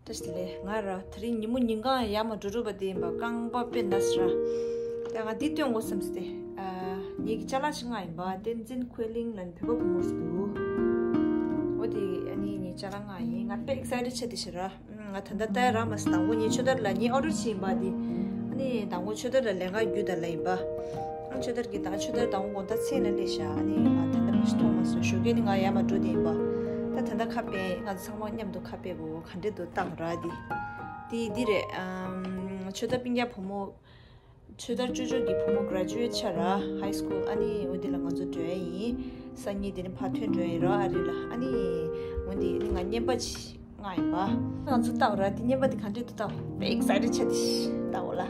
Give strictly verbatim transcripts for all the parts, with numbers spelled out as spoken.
བཀྲ་ཤིས་བདེ་ལེགས། ང་ར་དེ་རིང་ཉིན་མོ་ཉིན་གང་ཡར་མར་འགྲོ་འགྲོ་བ་དེ་ཡིན་པ། རྐང་པ་དཔེ་ན་ཟེར་ར། ད་ང་འདི་སྟོན་དགོས་བསམ་སྟེ། ཨ། ངེད་ཀྱི་ཅ་ལག་ཅིག་མངགས་ཡིན་པ། བསྟན་འཛིན་ཁུའེ་ལིང་ལ་ནི་བོད་པ་བུ་མོ་ཞིག་འདུག་འོ་དེ་ཨ་ནི་ངའི་ཅ་ལག་མངགས་ཡིན། ང་དཔེ་ཨེག་སའི་ཊེཌ་ཆགས་བསྡད་ཤག་ར། ང་ད་ལྟ་ལྟ་ཡ་རག་མ་སོང་། དང་པོ་ངས་ཆོས་དར་ལ་ངས་ཨོ་ཌར་བྱས་ཡིན་པ་འདི། ཨ་ནི་དང་པོ་ཆོས་དར་ལ་ལས་ཀ་བརྒྱུད་དང་ལབ་ཡིན་པ། ཨ། ཆོས་དར་གྱི་ད་ཆོས་དར་དང་པོ་དགོང་དག་མཚན་ལ་སླེབས་ཤག་ཨ་ནི་ང་ད་ལྟ་མི་ཞིག་མཐོང་མ་སོང་། ཞོགས་ཀས་ནི་ང་ཡར་མར་འགྲོ་བསྡད་ཡིན་པ། ད་ད་ལྟ་ཁ་ཕྱེ། ང་ཚོ་ཚང་མ་མཉམ་དུ་ཁ་ཕྱེ་དགོས། ག་འདྲས་འདུག་སྟངས་ར་འདི། འདི་འདི་རེད། ཨམ། ཆོས་དར་སྤུན་ཀྱག་བུ་མོ། ཆོས་དར་ཅོ་ཅོ་གི་བུ་མོ་གྷ་རེ་ཇུ་ཨེཊ་ཆགས་ར། ཧའི་སི་ཀུལ། ཨ་ནི་འོ་དེ་ལ་ང་ཚོ་འགྲོ་ཡ་ཡིན། སང་ཉིན་དེ་ནས་ཕར་ཐོན་འགྲོ་ཡ་ཡིན་ར། ཨ་རི་ལ། ཨ་ནི་འོ་དེ་ནི་ང་བརྙན་པ་ཅིག་མངགས་ཡིན་པ། ང་ཚོ་ལྟ་བ་ར། དེ་བརྙན་པ་དེ་ག་འདྲས་འདུག་ལྟ་བ། དཔེ་ཨེག་སའི་ཊེཌ་ཆགས་བསྡད་ཤག་ལྟ་བ་ལ།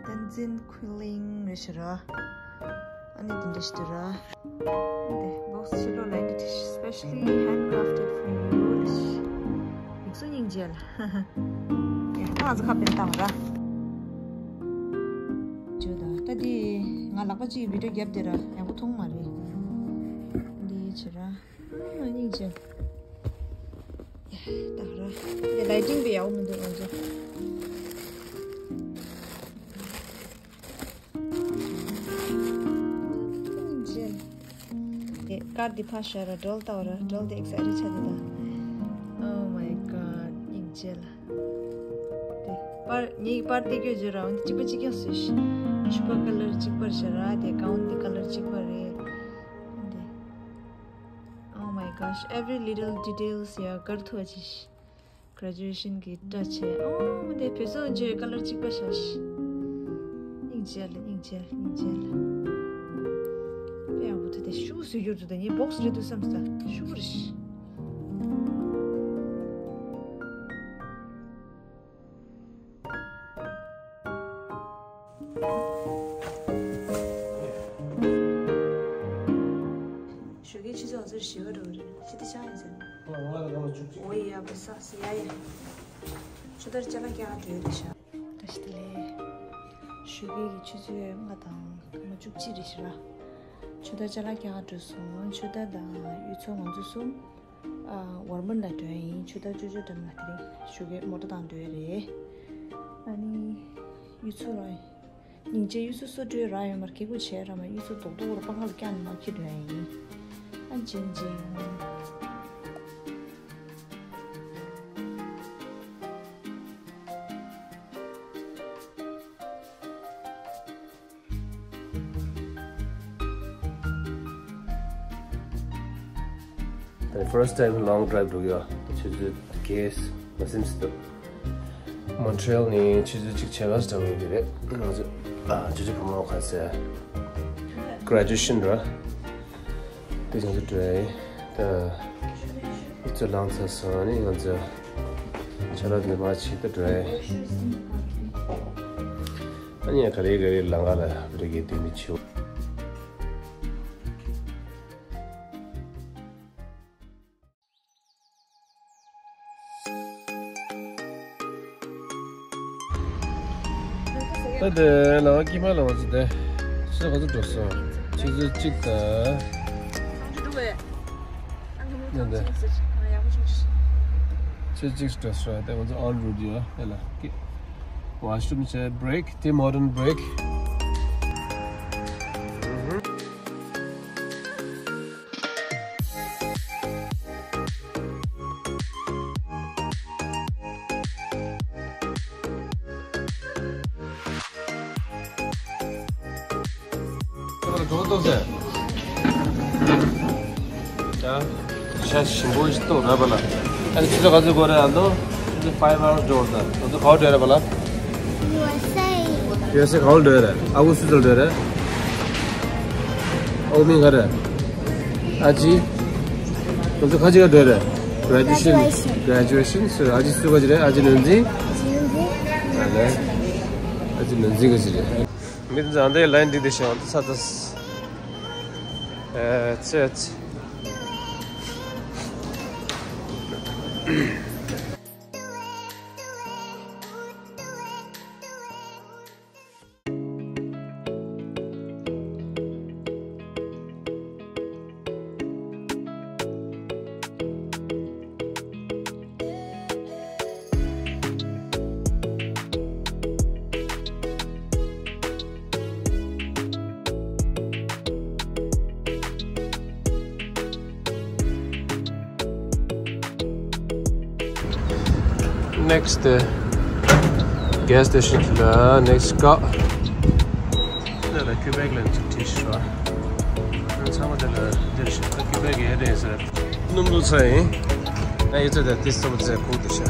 བསྟན་འཛིན་ཁུའེ་ལིང་རེད་ཤག་ར། ཨ་ནི་དེ་འདྲ་ཞིག་འདུག་ར། འདི་བོག་སི་ཕྱི་ལོགས་ལ་འདི་བྲིས། Specially handcrafted for you། ཡིག་གཟུགས་སྙིང་རྗེ་ལ། ཡ། ད་ང་ཚོ་ཁ་ཕྱེ་བཏང་ར། ཇོ་ད། ད་འདི་ང་ལག་པ་གཅིག་གིས་བི་ཌིའོ་བརྒྱབ་བསྡད་ར། ཡག་པོ་མཐོང་མ་རེད། འདི་བྱེད་ར། ཨ། སྙིང་རྗེ། ཡ། ད་ར། འདི་ལའི་ཊིང་དཔེ་ཡག་པོ་མི་འདུག་ང་ཚོ། སྙིང་རྗེ། དེ་ཀར་འདི་ཕར་བཞག་ར། སྒྲོལ་ལྟ་བ་ར། སྒྲོལ་དེ་ཨེག་སའི་ཊེཌ་ཆགས་བསྡད་ད། Oh my God། སྙིང་རྗེ་ལ། དེ་པར་ངའི་པར་དེ་སྐྱོ་བརྗོད་ར། འོན་ཏེ་གཅིག་པ་གཅིག་རྐྱང་བཟོས་ཤག་ཕྱུ་པ་ཀ་ལར་གཅིག་པ་རེད་ཤག་ར། དེ་གའོན་དེ་ཀ་ལར་གཅིག་པ་རེད། འདི། Oh my gosh, every little details ཡ། དཀར་ཐུག་ཅིག་གྷ་རེ་ཇུ་ཨེ་ཤན་གྱི་སྐྲ་བྱས། ཨོ་དེ་བོད་སོག་བརྗོད་ཀ་ལར་གཅིག་པ་བཞག་ཤག་སྙིང་རྗེ་ལ། སྙིང་རྗེ་ལ། སྙིང་རྗེ་ལ། དཔེ་ཡག་པོ་འདུག་དེ་ཤུ་གུ་བཟོས་རྒྱུ་འདུག་ད་ངས་བོག་སི་རེད་འདུག་བསམ་སོང་། ཤུ་གུ་རེད་ཤག་ཞོགས་ཀའི་ཆུ་ཚོད་ང་ཚོར་བཞི་པ་འགྲོ་གི་རེད། ཕྱི་དྲོ་ཆགས་ཡིན་ཟེར། འོ་ཡ། བ་ས་སི་ཡ་ཡ། ཆུ་དར་ཅ་ལག་རྒྱག་འགྲོ་རེད་ཤག་བཀྲ་ཤིས་བདེ་ལེགས། ཞོགས་ཀའི་ཆུ་ཚོད་ལྔ་དང་སྐར་མ་བཅུ་གཅིག་རེད་ཤག་ཆུ་དར་ཅ་ལག་རྒྱག་འགྲོ་སོང་། ཆུ་དར་དང་གཡུ་མཚོ་ང་ཚོ་གསུམ། ཨ། ཝོལ་མར་ལ་འགྲོ་ཡ་ཡིན། ཆུ་དར་ཅོ་ཅོ་འགྲམ་ལ། དེ་རིང་ཞོགས་ཀའི་མོ་ཊ་བཏང་འགྲོ་ཡ་རེད། ཨ་ནི་གཡུ་མཚོ་ར། སྙིང་རྗེ། གཡུ་མཚོ་སོ་འགྲོ་རག་ཡོད་མ་རེད། སྐད་འབོད་བྱས་ར་མ། གཡུ་མཚོ་རྡོག་རྡོག་ར་པང་ཁ་ལ་བརྐྱངས་ནས་མར་འཁྱེར་འགྲོ་ཡ་ཡིན། ཨ་ཇིང་ཇིང་། ད་first time long drive འགྲོ་གི་ཡོད། ཆུ་ཚོད་བརྒྱད་མ་ཟིན་ཙམ་འདུག Montreal ནས་ཆུ་ཚོད་གཅིག་ཕྱེད་ཀ་ཙམ་འགྲོ་གི་རེད། ང་ཚོ་ཨ་ཅོ་ཅོ་བུ་མོ་ག་ཚོད་graduation ར། དེ་ང་ཚོ་འགྲོ་ཡ་ཡིན། ད་ཨུ་ཚོ་ལངས་ཚར་སོང་། ཨ་ནི་ང་ཚོ་ཆ་ལག་འདི་མར་ཕྱིན་ད་འགྲོ་ཡ་ཡིན། ཨ་ནི་ག་རེ་ག་རེ་ལམ་ཁ་ལ་འགྲོ་གི་དེ་མི་ཆེ་བ། ད་དེ་ལ་དཀྱིལ་མ་ལ་ང་ཚོ་དེ་ཆུ་ཚོད་ག་ཚོད་འགྲོ་སོང་། ཆུ་ཚོད་གཅིག་དང་། ནས་འདི་ཆུ་ཚོད་གཅིག་འགྲོ་སོང་། དེ་ང་ཚོ་all route ཡོད། དེ་ལ་washroom བྱས། break དེ་modern break ད་ལྟ་འགྲོ་འདུག་ཟེར། ཡ། ཤ་ཞིམ་པོ་ཞིག་གཏོང་ར་བ་ལ། ཨ་ནི་ཆུ་ཚོད་ག་ཚོད་འགོར་རེད་ཨ་མདོ། ཆུ་ཚོད་five hours འགྲོ་བ་ད། ང་ཚོ་ག་པར་འགྲོ་ར་བ་ལ། ཡུ་ཨེས་ཨེ། ཡུ་ཨེས་ཨེ་ག་པར་འགྲོ་ར། ཨ་ཁུ་སུ་ཚོར་འགྲོ་ར། ཨོ་མིང་ག་རེ། ཨ་ཅི། ང་ཚོ་ཁ་ཅིག་ག་འགྲོ་ར། graduation graduation སུ། ཨ་ཅི་སུ་ག་ཅི་རེད། ཨ་ཅི་ནོར་འཛིན། ཨ་ལེ། ཨ་ཅི་ནོར་འཛིན་ག་ཅི་རེད། མི་ཚང་འདི་ལན་འདི་དེ་ཤང་ཚ་ཚ། ཨེ་ཚེ་ཚེ། Next gas station ལ next ཀ་འདི་ལ་ཀྱུ་བེག་ལ་ཅིག་བྲིས་ཤག་ཚང་མ་འདི་ལ་འདིར་ཤག་ཀྱུ་བེག་ཡོད་རེད་ཟེར། སྣུམ་འདུག་ཚ་ཡིན། ང་ཡོད་ཚད་དེ་རྩོམ་པ་ཚེ་ཁུག་འདུག་ཤག་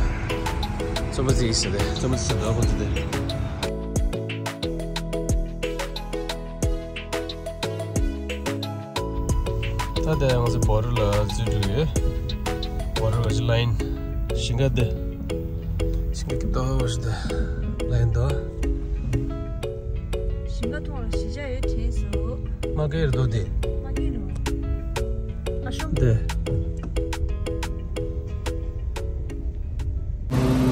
རྩོམ་པ་ཚེ་ཡིན་ཟེར་རེད། རྩོམ་པ་ཚེ་ཟེར་འདུག་ཁོ་ཚོ་དེ། ད་ལྟ་ང་ཚོ་བོ་ཌར་ལ་འཛུལ་འགྲོ་ཡོད། བོ་ཌར་ག་ཅི་ལ་ཡིན། ཞིང་ཁ་འདི། ཞིང་ཁ་སྐྱིད་པོ་ཞིག་འདི་ལ་ཡིན་དོ། ཞིང་ཁ་ཐོག་ལ་གཞིས་ཆགས་ཡོད་དྲན་སོང་། མ་ཀེར་རྡོ་དེ། མ་ཀེར་རོ། ཨ་ཤོ། དེ།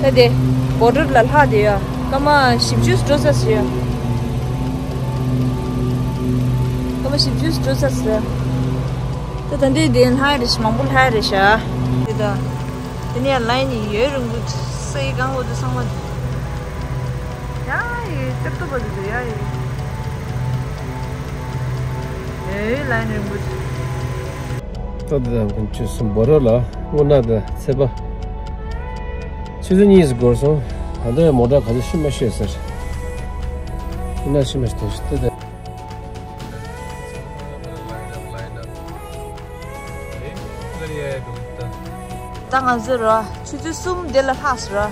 ད་དེ། བོ་ཌར་ལ་ལྷག་དེ་ཡ། སྐར་མ་བཞི་བཅུ་འགྲོ་ས་ཟེར་ཡ། སྐར་མ་བཞི་བཅུ་འགྲོ་ས་ཟེར། ད་ད་འདི་དེ་ལྷག་རེད་ཤག་མང་པོ་ལྷག་རེད་ཤག་དེ་ད། དེ་ནས་ལ་ཡིན་ཡོད་རིང་པོ་སའི་གང་འོ་དེ་ཚང་མ། ཡ་ཡི་ཙེབ་ཏོ་བ་དེ་ཡ་ཡི། ཨེ་ལ་ཡིན་རིང་པོ། ད་དེ་དང་ཁོང་ཆུ་སུམ་བོ་རོ་ལ་སྔོ་ནག་དང་ཚེ་པ། ཆུ་ཚོད་གཉིས་སུ་འགོར་སོང་། ད་ལྟ་མོ་ཊ་ག་ཚོད་ཤི་མ་ཤི་ཟེར། སྔོ་ནག་ཤི་མ་ཤི་དེ་ཤི་ད་དེ། ད་ང་ཚོ་ར་ཆུ་ཚོད་གསུམ་དེ་ལ་ལྷག་སོང་ར།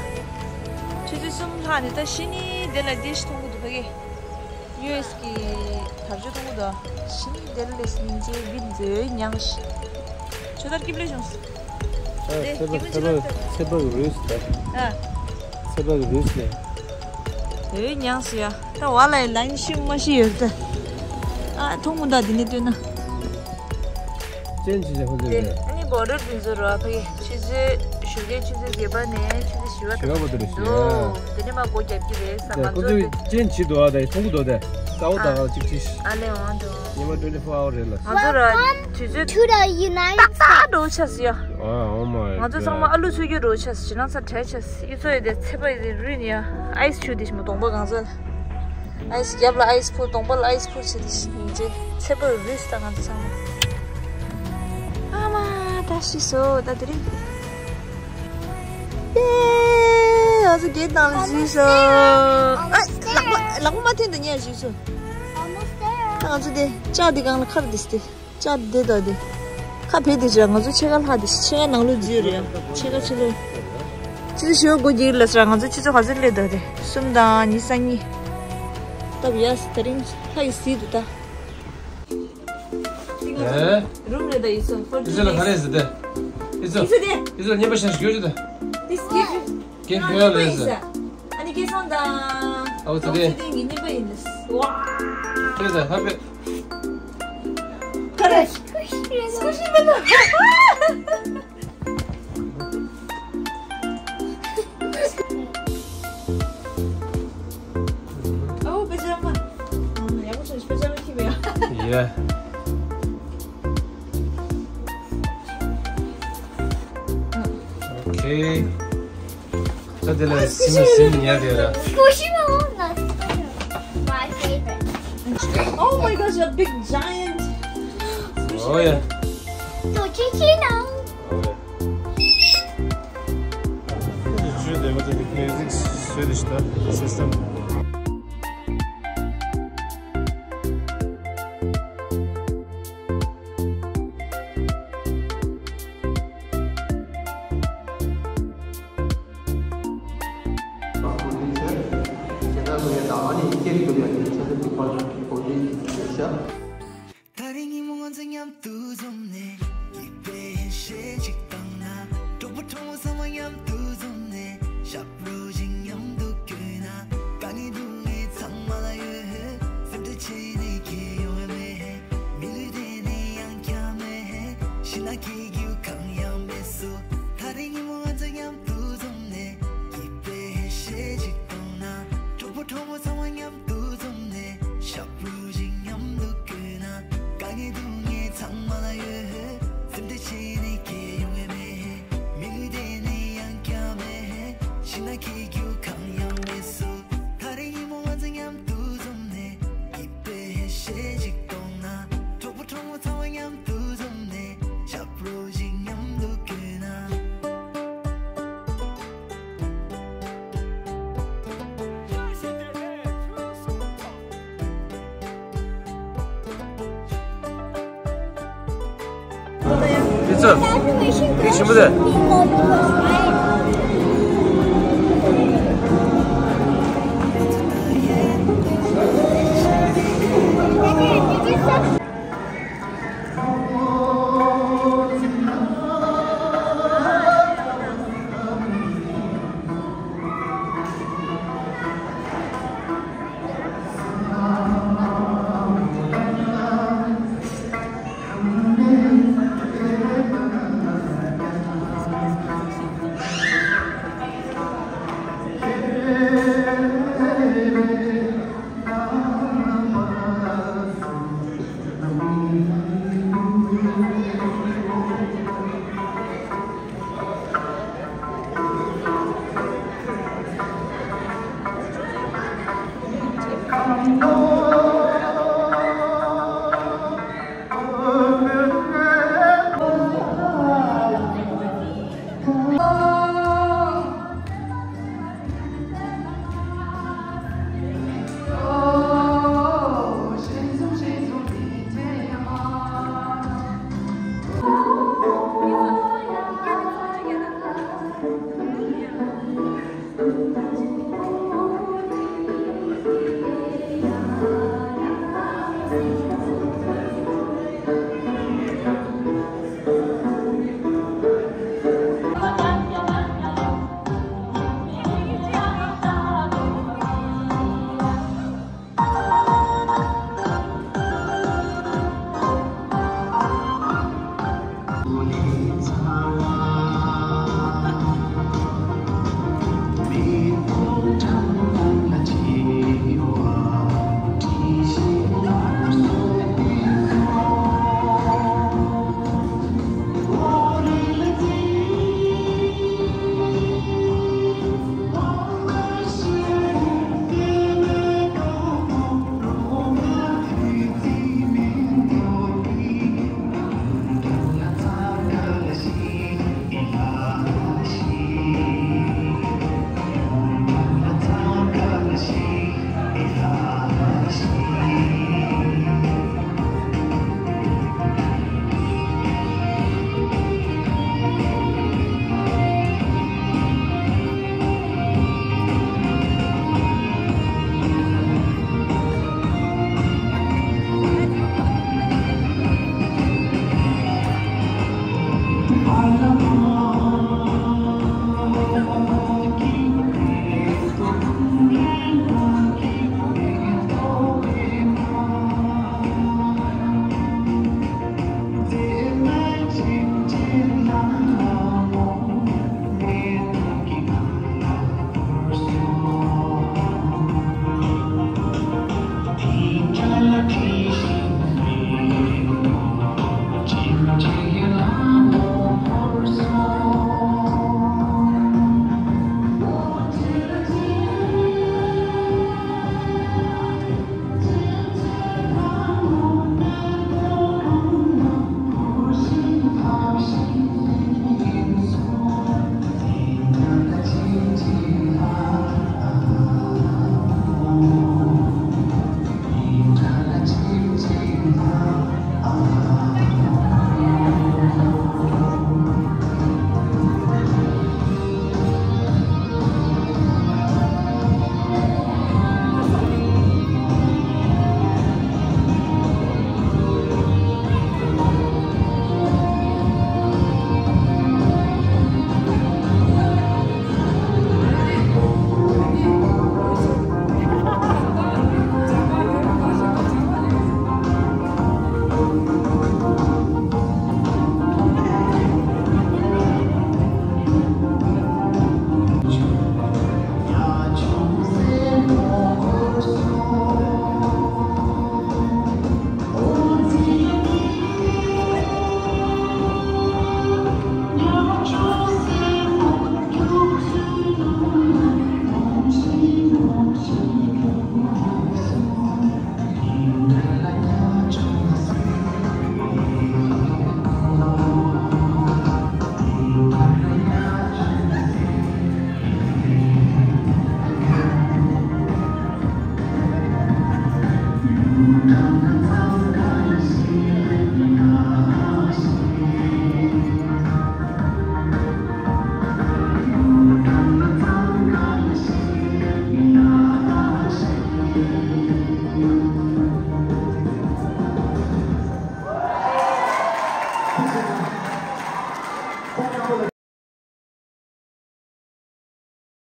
ཆུ་ཚོད་གསུམ་ལྷག་ནས་ད་ཕྱི་ཉིན་དེ་ལ་ལྟད་ཞིག་མཐོང་གི་འདུག་ཕ་གི། ཡུ་ཨེས་ཀྱི་དར་ལྕོག་མཐོང་གི་འདུག་ཕྱི་ཉིན་དེ་ལ་ལས་སྙིང་རྗེ་བི་མཛོད་མྱངས་ཤིག་ཆོས་དར་སྐྱིབས་ལས་བྱུང་། ཨ། དེ་ཚེ་པ་སྐྱིད་པོ་ཅི་ལ་ལ་ཚེ་པ་གི་རུས་ད། ཨ། ཚེ་པ་གི་རུས་ལས། ཨེ་མྱངས་སོང་ཡ། ད་བ་ལ་ཡི་ལ་ཡིན་ཤི་མ་ཤི་ཡོད་ད། ཨ་མཐོང་མུ་ད་དེ་ནས་ལྟོས་ན། ཅན་ཅི་ཅན་ཁོ་ཚོ་དེ་རེད། ཨ་ནི་བོ་ཌར་དེ་ཚོ་རོ་ཕ་གི་ཆུ་ཚོད་ཞོགས་ཀའི་ཆུ་ཚོད་བརྒྱད་པ་ནས་ཆུ་ཚོད་བཞི་པ་བཞི་པ་བར་དུ་རེད་ཤི་ཡ། འདུག་དེ་ནས་མ་སྒོ་རྒྱབ་ཀྱི་རེད་ས། དེ་ང་ཁོ་ཚོ་ཚོའི་ཅན་ཅི་འདུག་ཨ་ད་མཐོང་གི་འདུག་དེ་ས་འོ་ད་ག་ཅིག་ཅིག་ཨ་ལེ་འོང་འདུག་ཉི་མ་twenty four hour རེད་ལ། ང་ཚོ་ར་དུས་ཚོད། To the United ཏག་ཏག་འགྲོ་ཆགས་སི་ཡ། ཨ། Oh my god. ང་ཚོ་ཚང་མ་ཨ་ལུ་ཚུད་རྒྱུ་འགྲོ་ཆགས་སི་ཇི་ནང་ས་བྲལ་ཆགས་སི་ཡི་ཚོ་ཡི་དེ་ཚེ་པ་ཡི་དེ་རུས་ནི་ཡ། ཨའི་སི་ཆུ་དེ་ཞིམ་པོ་གདོང་པ་གང་ཚོད། ཨའི་སི་རྒྱབ་ལ་ཨའི་སི་ཕུར་གདོང་པ་ལ་ཨའི་སི་ཕུར་བྱེད་དེ་ཞིམ་ཅེ་ཚེ་པ་རུས་ད་ང་ཚོ་ཚང་མ། ཨ་མ་ད་ཤི་སོ་ད་དེ་རིང་། ཡེ། ང་ཚོ་གེ་དང་ལ་ཞུས་སོ། ཨ། ལག་པ་ལག་པ་མ་འཐེན་ད་ཉལ་ཞུས་སོ། ད་ང་ཚོ་དེ་ལྕགས་དེ་གང་ལ་ཁར་དེ་སྟེ། ལྕགས་དེ་ད་དེ། ཁ་བེད་དེ་ཅག་ང་ཚོ་ཕྱེད་ཀ་ལྷག་དེ་ཕྱེད་ཀ་ནང་ལོགས་འཛུལ་རེད་ཡ། ཕྱེད་ཀ་ཕྱི་ལོགས། ཆུ་ཚོད་བཞི་པ་སྒོ་རྒྱག་ལ་ཟེར་ང་ཚོ་ཆུ་ཚོད་ག་ཚོད་སླེབས་ད་དེ་གསུམ་དང་ཉི་ཤུ་རྩ་གཉིས། སྟབས་ཡ་ཟེར་ད་རིང་ལྷ་ཡི་ཟིལ་དུ་ད། ཨེ། རུམ་རེད་ད་ཡིན་སོང་ཕོར་ཨི་ཚོ་ལ་ག་རེ་ཟེར་ཏེ། ཨི་ཚོ། ཨི་ཚོ་དེ། ཨི་ཚོ་ལ་བརྙན་པར་ཤ་ཞིག་ཡོད་ཅི་ད། This gift is གེ་ཧྥེ་ལ་ཟེར། ཨ་ནི་སྐལ་བཟང་དང་། ཨའོ་ཚོ་དེ། ཨའོ་ཚོ་དེ་ངའི་བརྙན་པར་ཡིན་ལ། ཝ། ཁྱོད་ད་ཧ་པེ། ག་རེ། སྐུ་ཞིག་མེད་ན། ཨའོ་པེ་ཇ་མ། ཡག་པོ་བྱུང་། པེ་ཇ་མ་ཁྱེར་བས། ཡ། Okay. ད་དེ་ལ་སིམ་སིམ་ཉལ་དེ་ར། Squishy Baba, that's my favorite. Oh my gosh, a big giant. Oh yeah. Don't you know? Oh yeah. Music system. དེ་རིང་ཉིན་མོ་ང་ཚོ་མཉམ་དུ་འཛོམས་ནས། སྐྱིད་པའི་ཞལ་ཞིག་བཏང་ན། གྲོགས་པོ་གྲོགས་མོ་ཚང་མ་མཉམ་དུ་འཛོམས་ནས། ཞབས་བྲོ་ཞིག་མཉམ་དུ་བརྐྱངས་ན། དཀའ་ངལ་སྡུག་བསྔལ་ཚང་མ་ལ་ཡོད། སེམས་ཁྲལ་བྱེད་ནི་ཁྱོན་ཡོང་བ་མེད། མི་ལུས་དེ་ནི་ཡང་བསྐྱར་མེད། ཕྱི་ནང་སྐྱིད་སྡུག་གང་ཡང་མེད་སོ། དེ་རིང་ཉིན་མོ་ང་ཚོ་མཉམ་དུ་འཛོམས་ནས། སྐྱིད་པའི་ཞལ་ཞིག་བཏང་ན། གྲོགས་པོ་གྲོགས་མོ་ཚང་མ་མཉམ་དུ་འཛོམས་ནས། ཞབས་བྲོ་ཞིག་མཉམ་དུ་བརྐྱངས་ན། དཀའ་ངལ་སྡུག་བསྔལ་ཚང་མ་ལ་ཡོད། སེམས་ཁྲལ་བྱེད་ནི་ཁྱོན་ཡོང་བ་མེད། མི་ལུས་དེ་ནི་ཡང་བསྐྱར་མེད། ཕྱི་ནང་སྐྱིད་སྡུག་གང་ཡང་མེད་སོ། དེ་རིང་ཉིན་མོ་ང་ཚོ་མཉམ་དུ་འཛོམས་ནས། སྐྱིད་པའི་ཞལ་ཞིག་གཏོང་ན། གྲོགས་པོ་གྲོགས་མོ་ཚང་མ་མཉམ་དུ་འཛོམས་ནས། ཞབས་བྲོ་ཞིག་མཉམ་དུ་བརྐྱངས་ན། It's a graduation graduation graduation people do this, right?